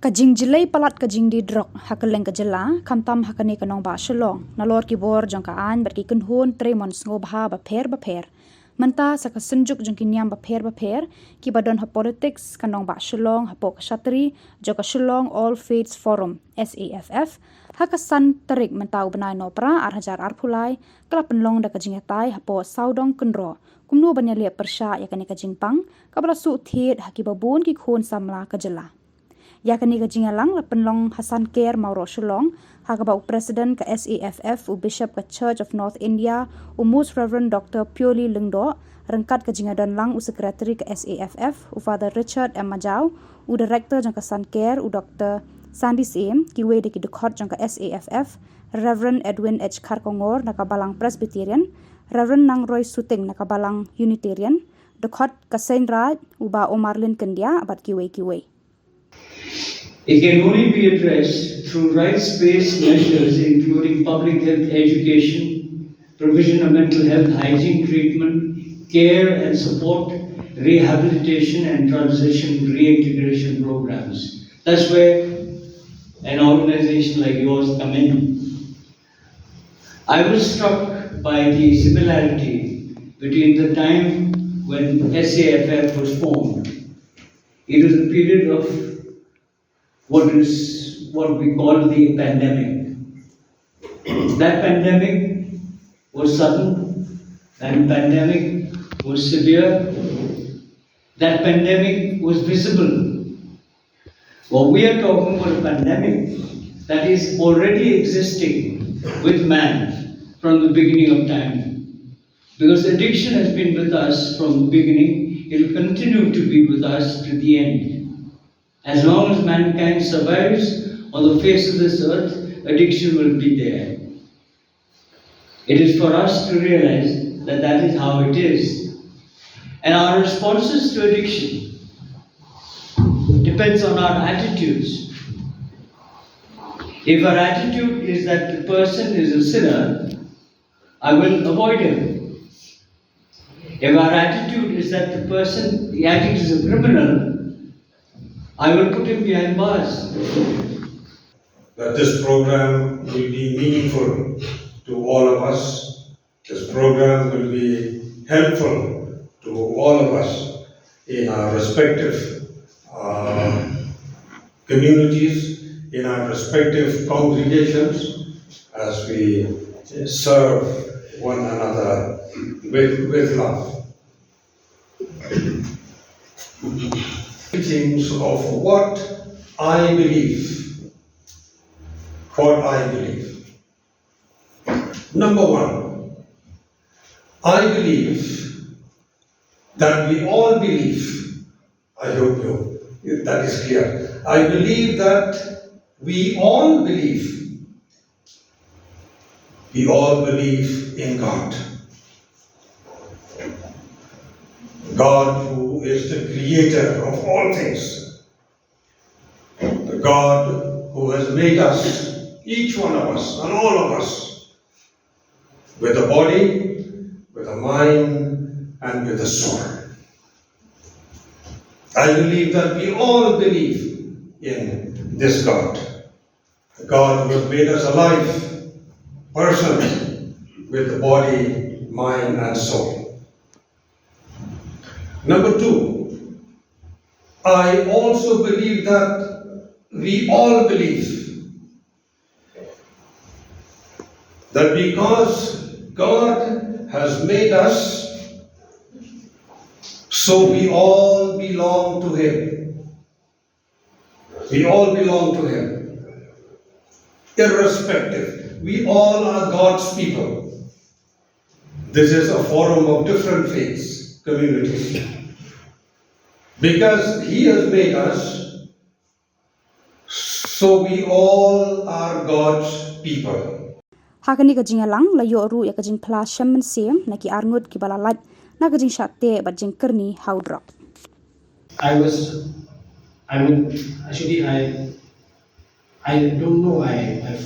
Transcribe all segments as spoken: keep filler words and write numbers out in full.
Ka jingjlei palat ka jingdie drok ha kylleng ka jylla, khamtam ha kane ka nongbah Shillong, nalor ki bor jong ka aiñ bad ki kynhun trei mon sngewbha bapher bapher. Mynta sa ka synjuk jong ki niam bapher bapher kiba don ha politics ka nongbah Shillong hapoh ka shatri jong ka Shillong All Faiths Forum, S A F F, ha ka san tarik mynta u bnai Nohprah ar hajar arphew lai, ka la pynlong da ka jingïatai hapoh sawdong kynroh kumno ban ïaleh pyrshah ïa kane ka jingpang kaba la shu thied ha kiba bun ki khun samla ka jylla. Ïa kane ka jingïalang la pynlong ha San Ker Mawroh Shillong, ha kaba u President ka S A F F, u Bishop ka Church of North India, u Most Reverend Doctor Pioli Lyngdoh, ryngkat ka jingïadon lang u Secretary ka S A F F, u Father Richard M Majaw, u Director jong ka San Ker, u Doctor Sandy Syiem, kiwei de ki dkhot jong ka S A F F, Reverend Edwin H Kharkongor na ka Balang Presbyterian, Reverend Nangroy Suting na ka Balang Unitarian, dkhot ka Seiñ Raij, u Bah Omarlin Kyndiah, bad kiwei kiwei. It can only be addressed through rights-based measures, including public health education, provision of mental health hygiene treatment, care and support, rehabilitation and transition reintegration programs. That's where an organization like yours come in. I was struck by the similarity between the time when S A F F was formed. It was a period of what is, what we call the pandemic. That pandemic was sudden, and pandemic was severe. That pandemic was visible. Well, we are talking about a pandemic that is already existing with man from the beginning of time. Because addiction has been with us from the beginning, it will continue to be with us to the end. As long as mankind survives on the face of this earth, addiction will be there. It is for us to realize that that is how it is. And our responses to addiction depends on our attitudes. If our attitude is that the person is a sinner, I will avoid him. If our attitude is that the person, the addict is a criminal, I will put him behind bars. That this program will be meaningful to all of us. This program will be helpful to all of us in our respective, uh, communities, in our respective congregations, as we serve one another with, with love. Teachings of what I believe. What I believe. Number one, I believe that we all believe. I hope you, that is clear. I believe that we all believe. We all believe in God. God, who is the creator of all things. The God who has made us, each one of us, and all of us, with a body, with a mind, and with a soul. I believe that we all believe in this God. God who has made us alive, persons with the body, mind, and soul. Number two, I also believe that we all believe that because God has made us, so we all belong to Him. We all belong to Him. Irrespective, we all are God's people. This is a forum of different faiths, communities. Because He has made us, so we all are God's people. Ha kane ka jingïalang la ïoh ruh ïa ka jingphla shem mynsiem na ki arngut kiba la lait na ka jingshah teh bad jingkyrni ha u drok. I was, I mean, actually, I, I don't know, I, I,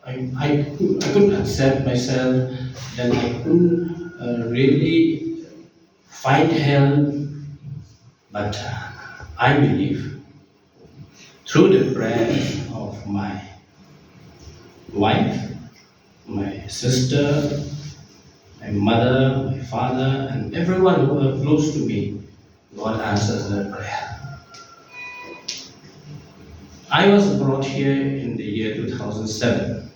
I, I, could, I couldn't accept myself, then I couldn't uh, really find help, but uh, I believe. Through the prayers of my wife, my sister, my mother, my father, and everyone who were close to me, God answers their prayer. I was brought here in the year two thousand seven,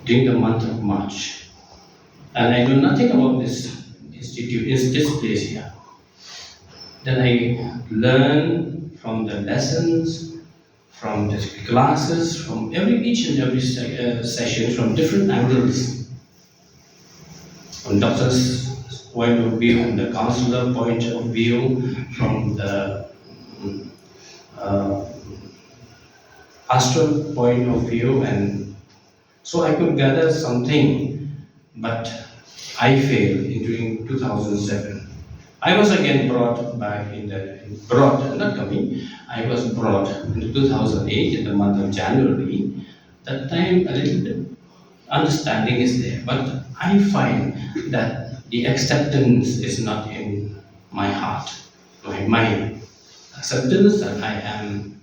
during the month of March, and I knew nothing about this institute, this, this place here. Then I learned from the lessons, from the classes, from every, each and every se-, uh, session, from different angles, from doctor's point of view, from the counselor point of view, from the, mm, uh, pastoral point of view, and so I could gather something, but I failed in during two thousand seven. I was again brought back in the, brought, not coming, I was brought in two thousand eight in the month of January. That time, a little bit understanding is there, but I find that the acceptance is not in my heart, my mind. Acceptance that I am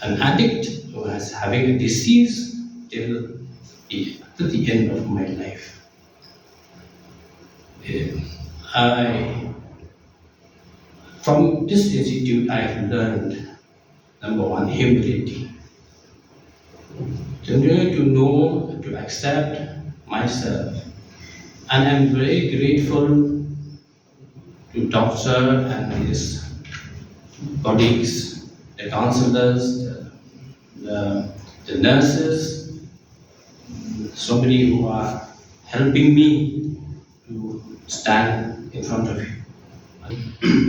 an addict who is having a disease till the, at the end of my life. Eh, I, from this institute, I have learned, number one, humility. To know, to know, to accept myself. And I'm very grateful to doctor and his colleagues, the counselors, the, the, the nurses, somebody who are helping me to stand in front of you.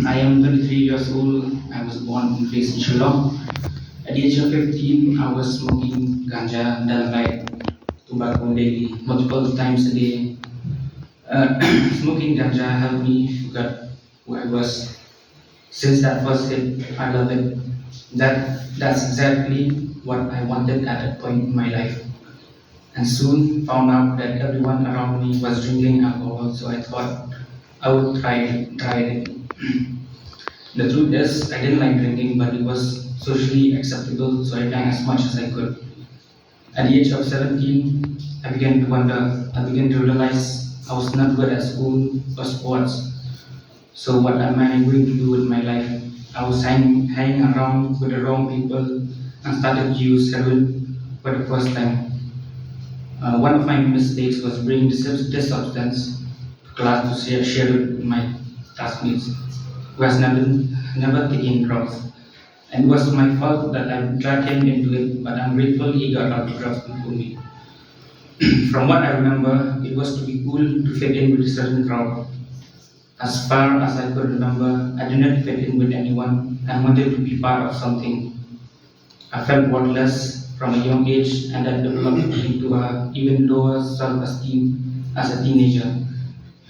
I am twenty-three years old. I was born and raised in Shillong. At the age of fifteen, I was smoking ganja, dalabai, tobacco daily, multiple times a day. Uh, smoking ganja helped me to get who I was. Since that first hit, I love it. That, that's exactly what I wanted at that point in my life. And soon found out that everyone around me was drinking alcohol, so I thought I would try it, try it. The truth is, I didn't like drinking, but it was socially acceptable, so I drank as much as I could. At the age of seventeen, I began to wonder, I began to realize I was not good at school or sports. So what am I going to do with my life? I was hang, hanging around with the wrong people and started to use heroin for the first time. Uh, one of my mistakes was bringing this, this substance to class to share, share with my classmates who has never, never taken drugs. And it was my fault that I dragged him into it, but I'm grateful he got out of drugs before me. From what I remember, it was to be cool, to fit in with a certain crowd. As far as I could remember, I did not fit in with anyone and wanted to be part of something. I felt worthless from a young age, and that developed into a even lower self-esteem as a teenager.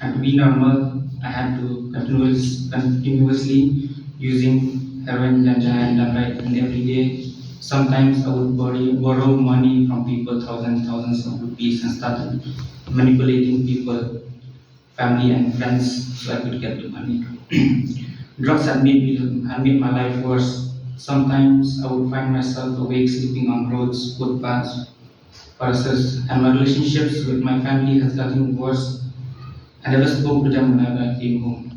And to be normal, I had to continuous-, continuously using heroin, ganja, and dalabai, and every day, sometimes I would borrow, borrow money from people, thousands, thousands of rupees, and started manipulating people, family and friends, so I could get the money. Drugs had made me, had made my life worse. Sometimes I would find myself awake sleeping on roads, footpaths, buses, and my relationships with my family has gotten worse. I never spoke to them whenever I came home.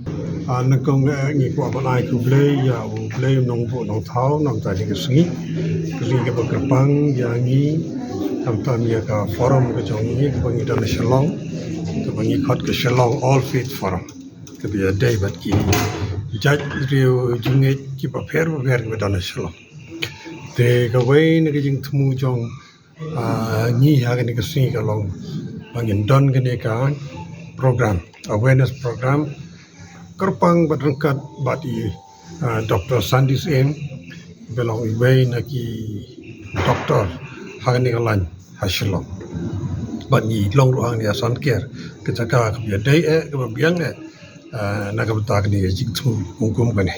Ah, nyngkong eh, ngi kwah ban ai khublei ïa U Blei Nongbuh Nongthaw namar kane ka sngi. Ka sngi kaba kyrpang ïa ngi, khamtam ïa ka forum ka jong ngi kaba ngi don ha Shillong, kaba ngi khot ka Shillong All Faith Forum, kaba ïadei bad ki jait riew jingngeit kiba pher bapher kiba don ha Shillong. Te kawei na ka jingthmu jong, ah, ngi ha kane ka sngi ka long ba ngin don kane ka program, awareness program, kyrpang bad ryngkat bad i, ah, Doctor Sandy Syiem, ba long iwei na ki doctor ha kane ka lain ha Shillong. Bad ngi long ruh hangne ha Songkhiar, ka jaka kaba ïadei eh, kaba biang eh, ah, na ka bynta kane ka jingthmu kum kum kane.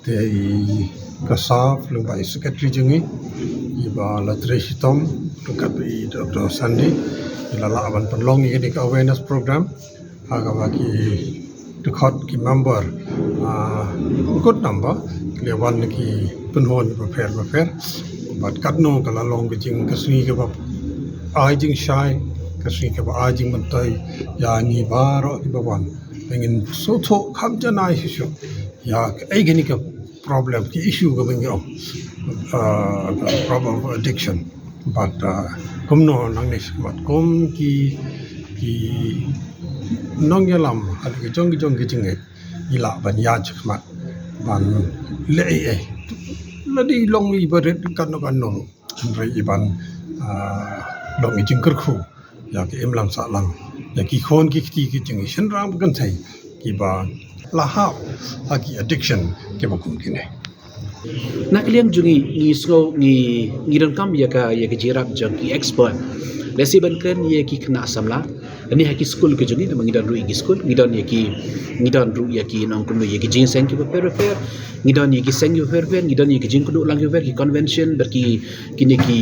Te i ka sap lyngba i secretary jong ngi, i Bah Latre Shitom, ryngkat bad i Doctor Sandy, i la lah ban pynlong ïa kane ka awareness program ha kaba ki dkhot ki member, ah, good number, ki la wan na ki pynhun bapher bapher. Bad katno ka la long ka jing ka sngi kaba ai jingshai, ka sngi kaba ai jingmyntoi ïa ngi baroh kiba wan. Ngin sngewthuh kham janai shisha ïa kaei kane ka problem, ka issue kaba ngi ong, ah, ka problem of addiction. Bad, ah, kumno nangne shakhmat kum ki, ki nongïalam ha ka jong ka jong ka jingngeit, ngi lah ban ïaid shakhmat ban leh ei ei. Lada i long iba rit katno katno, hynrei i ban, ah, long i jingkyrkhu ïa ka imlang sahlang, ïa ki khun ki kti ki jingshynrang ba kynthei kiba la hap ha ki addiction kiba kum kine. Na ka liang jong ngi, ngi sngew ngi, ngi donkam ïa ka, ïa ka jingïarap jong ki expert. Lehse ban kren ïa ki khynnah samla, lane ha ki skul ki jong ngi, namar ngi don ruh ïa ki skul, ngi don ïa ki, ngi don ruh ïa ki nongkynmaw ïa ki jingseng kiba pher bapher, ngi don ïa ki seng kiba pher bapher, ngi don ïa ki jingkynduh lang kiba pher, ki convention, bad ki, kine ki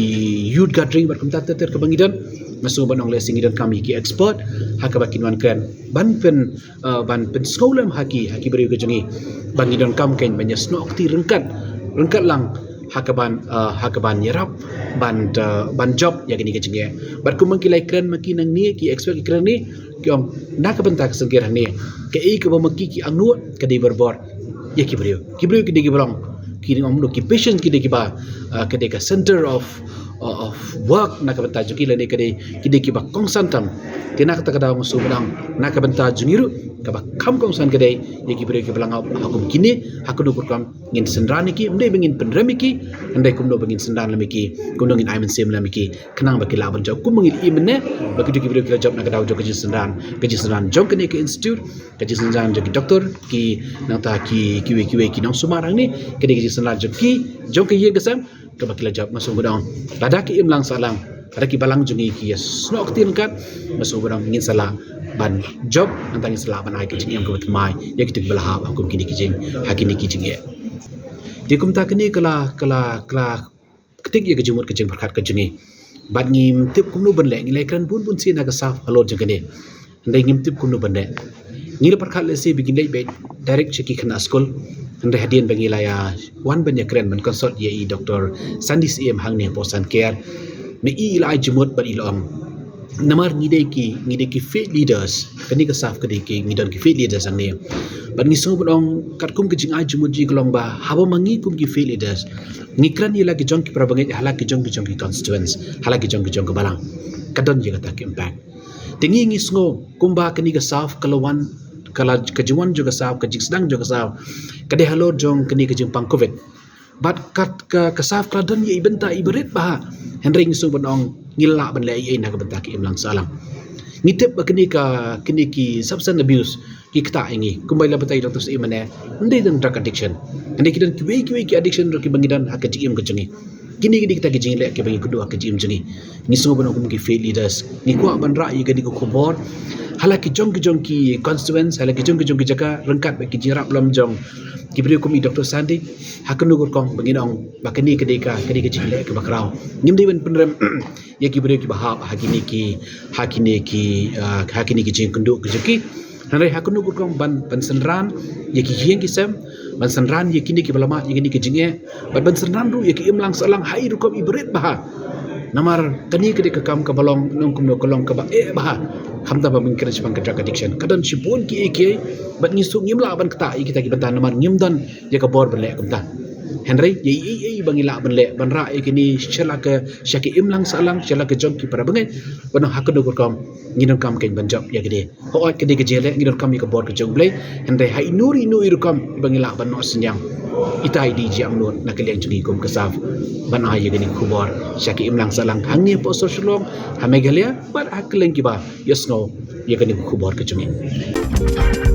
youth gathering, bad kumta ter ter kaba ngi don. Nga sngew ban ong lehse ngi donkam ïa ki expert ha kaba kin wan kren ban pyn, ah, ban pynsngewlem ha ki, ha ki briew ki jong ngi, ba ngi donkam kein ban ïasnoh kti ryngkat, ryngkat lang ha kaban, ah, ha kaban ïarap ban, ah, ban jop ïa kine ki jingeh. Bad kumba ki la kren ma ki nangne, ki expert ki kren ne, ki ong na ka bynta ka sngewsih hangne, kaei kaba ma ki ki angnud ka dei barabor ïa ki briew. Ki briew ki dei kiba long, ki dei ong ki patient ki dei kiba, ah, ka dei ka center of, ah, of work na ka bynta jong ki, lane ka dei, ki dei kiba kongsan tam. Te na kata ka daw nga sngew ba dang na ka bynta jong ngi ruh kaba kham kongsan ka dei ïa ki briew kiba la ngop ha kum kine, ha kano ka rukom ngin synran ïa ki, ym dei ba ngin pynrem ïa ki, hynrei kumno ba ngin synran lem ïa ki, kumno ngin ai mynsiem lem ïa ki, khnang ba ki lah ban jop kumba ngi ïohi mynne ba kito ki briew ki la jop na ka daw jong ka jingsynran, ka jingsynran jong kane ka institute, ka jingsynran jong ki doktor, ki nangta ki, kiwei kiwei ki nongsumar hangne, ka dei ka jingsynran jong ki, jong ka ïing ka sem kaba ki la jop. Nga sngew ba dang lada ki imlang sahlang, lada ki balang jong ngi ki ïasnoh kti ryngkat, nga sngew ba dang ngin sa lah ban jop, nangta ngin sa lah ban ai ka jingim kaba thymmai ïa kito kiba la hap ha kum kine ki jing, ha kine ki jingeh. Te kumta kane ka la, ka la, ka la ktik ïa ka jingmut ka jingpyrkhat ka jong ngi. Bad ngim tip kumno ban leh, ngi la kren bun bun sien ha ka sap halor jong kane. Hynrei ngim tip kumno ban leh. Ngi la pyrkhat lehse ba ngin leit beit direct sha ki khynnah skul. Hynrei hadien ba ngi la ïa wan ban ïa kren ban consult ïa i Doktor Sandy Syiem hangne hapoh Saint Care, ma i i la ai jingmut bad i la ong, namar ngi dei ki, ngi dei ki faith leaders. Kane ka sap ka dei ki, ngi don ki faith leaders hangne. Bad ngi sngew ban ong katkum ka jingai jingmut jong i ka long ba haba ma ngi kum ki faith leaders ngi kren ïa la ki jong ki para bangeit ha la ki jong ki jong ki constituents, ha la ki jong ki jong ka balang, ka don ïa kata ka impact. Te ngi ngi sngew kumba kane ka sap ka la wan, ka la, ka jingwan jong ka sap, ka jingsdang jong ka sap ka dei halor jong kane ka jingpang covid. Bad kat ka, ka sap ka la don ïa i bynta iba rit bha. Hynrei ngi sngew ban ong ngi lah ban leh ei ei na ka bynta ka imlang sahlang. Ngi tip ba kine ka, kine ki substance abuse ki ktah ïa ngi, kumba i la batai Doktor Syiem mynne, ym dei tang drug addiction, hynrei ki don kiwei kiwei ki addiction ruh kiba ngi don ha ka jingim ka jong ngi. Kine ki dei kita ki jingleh kiba ngi kynduh ha ka jingim jong ngi. Ngi sngew ban ong kum ki faith leaders ngi kwah ban rah ïa kane ka khubor ha la ki jong ki jong ki constituents, ha la ki jong ki jong ki jaka, ryngkat bad ki jingïarap lem jong ki briew kum i Doktor Sandy, ha kano ka rukom ba ngin ong ba kane ka dei ka, ka dei ka jingleh kaba khraw. Ngim dei ban pynrem ïa ki briew kiba hap ha kine ki, ha kine ki, ah, ha kine ki jingkynduh ki jong ki. Hynrei ha kano ka rukom ban, ban synran ïa ki ïing ki sem, ban synran ïa kine kiba la mad ïa kine ki jingeh, bad ban synran ruh ïa ki imlang sahlang ha i rukom iba rit bha. Namar kane ka dei ka kam kaba long, nongkum nong ka long kaba eh bha. Khamtam ba ngin kren shaphang ka drug addiction, ka don shibun kiei kiei, bad ngi sngew ngim lah ban ktah ïa kita ki bynta namar ngim don ïa ka bor ban leh kumta. Hynrei ïa ei ei ba ngi lah ban leh ban rah ïa kine sha la ka, sha ki imlang sahlang, sha la ka jong ki para bangeit, ban ong ha kano ka rukom ngi donkam kein ban jop ïa kine. Hooid ka dei ka jingleh, ngi donkam ïa ka bor ka jong U Blei. Hynrei ha ino ino i rukom ba ngi lah ban noh synñiang, ita i dei jingangnud na ka liang jong ngi kum ka sap ban ai ïa kane ka khubor sha ki imlang sahlang hangne hapoh sor Shillong, ha Meghalaya bad ha kylleng kiba ïohsngew ïa kane ka khubor ka jong ngi.